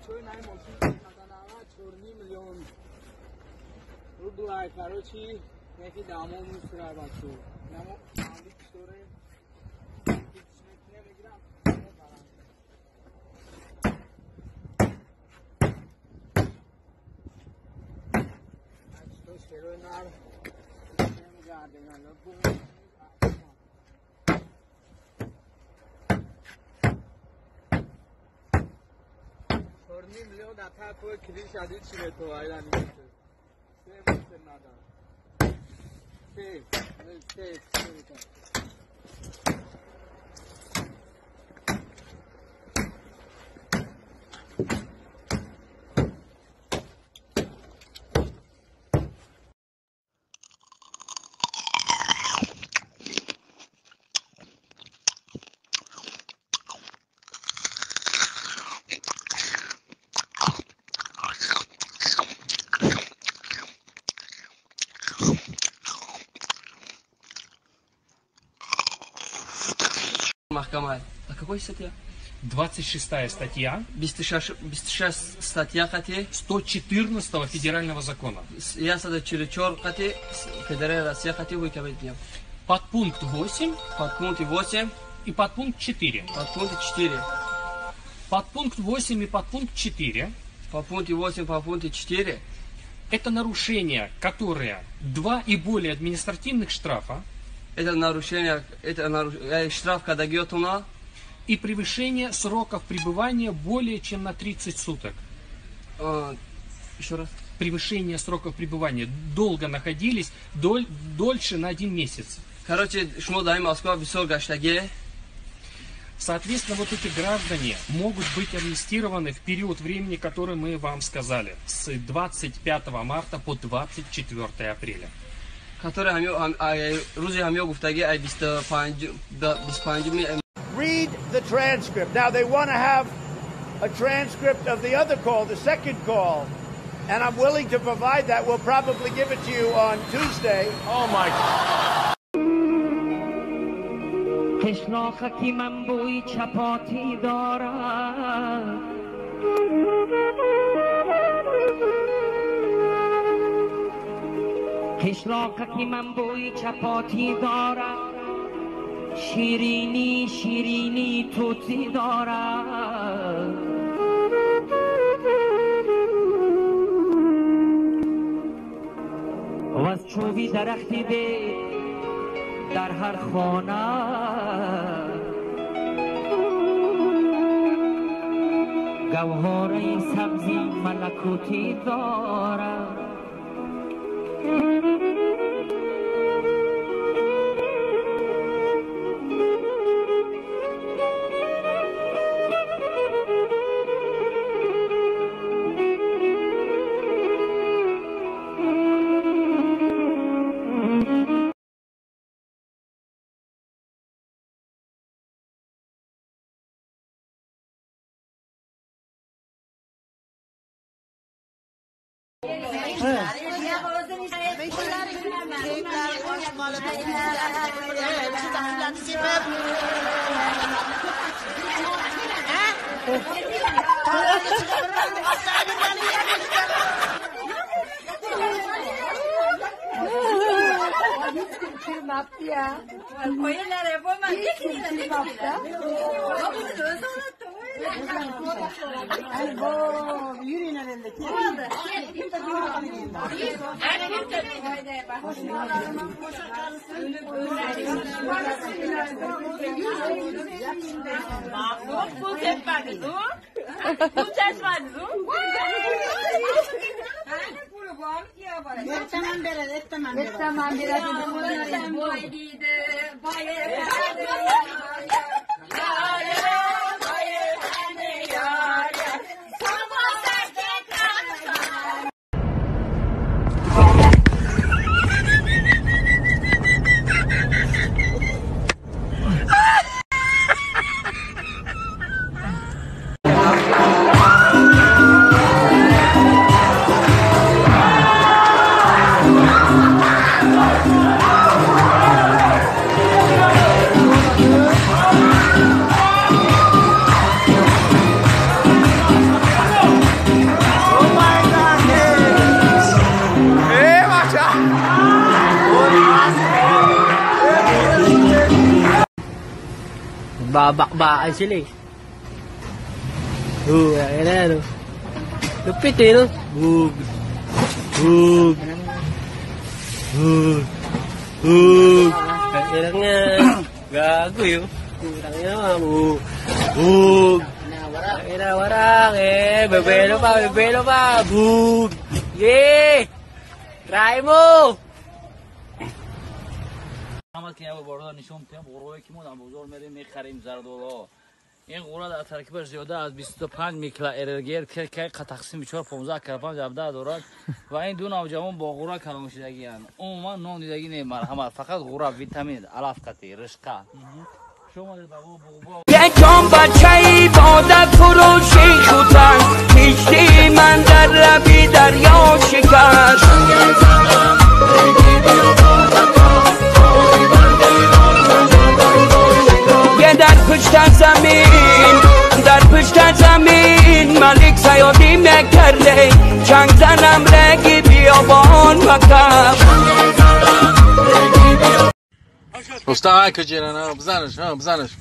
4,5 миллион рубл. Короче, неки дамо мусора, бачо. Намо андик дорем. Мегирам. Шерои нар мегардем. 4,5 миллион дар пои крыша дид, чӣ метовайда нест. Се мусор надам. Се, се, се. Маҳкама. А какой статья? 26 статья. 26 статья қати 114 федерального закона. 144 қати Федеральная Россия қати ҳукм. Подпункт 8. Подпункт 8. И подпункт 4. Подпункт 4. Подпункт 8 и подпункт 4. Подпункт 8, подпункт 4. Это нарушения, которые два и более административных штрафа. Это нарушение, это штраф, когда гетуна. И превышение сроков пребывания более чем на 30 суток. А, еще раз. Превышение сроков пребывания. Долго находились, дольше на один месяц. Короче, шумо дар Москва бисёр гаштаге. Соответственно, вот эти граждане могут быть амнистированы в период времени, который мы вам сказали, с 25 марта по 24 апреля. Который рӯзи ҳамё гуфтаги ай 25 25. Read the transcript. Now they want to have a transcript of the other call, the second call, and I'm willing to provide that. We'll probably give it to you on Tuesday. Oh my. قشلاقه من بوی چپاتی دارد، قشلاقه من بوی چپاتی دارد، شیرینی شیرینی توتی دارد و از چوبی درختی به در هر خانه گوهره سبزی ملکوتی دارد. Thank Nagbabakbakan sila eh. Oo, ayan na, no? Lupit eh, no? Bug. Bug. Bug. Bug. Ayan nga. Gago yun. Putang ina, bug. Bug. Ayan na, warang eh. Bebelo pa, bebelo pa. Bug. Yeah! Try mo! Ин ғура дар таркибаш зиёда аз 25 микроэргер ки тақсими 4 15 кар 5 17 дорад ва ин ду навҷавон бо ғура калон шудагианд. Умуман нон дидагӣ не, марҳамат, фақат ғура, витамин, алаф қатӣ, ришқа. Якон бачаи бодафурӯши хутан, киштии ман дар лаби дарё шикаст. Дар пушта замин, дар пушта замин малик саёдӣ мекарде, чанг занам реги биёбон макаб. Рустам, ай куҷирана, бизанаш, ҳа, бизанаш.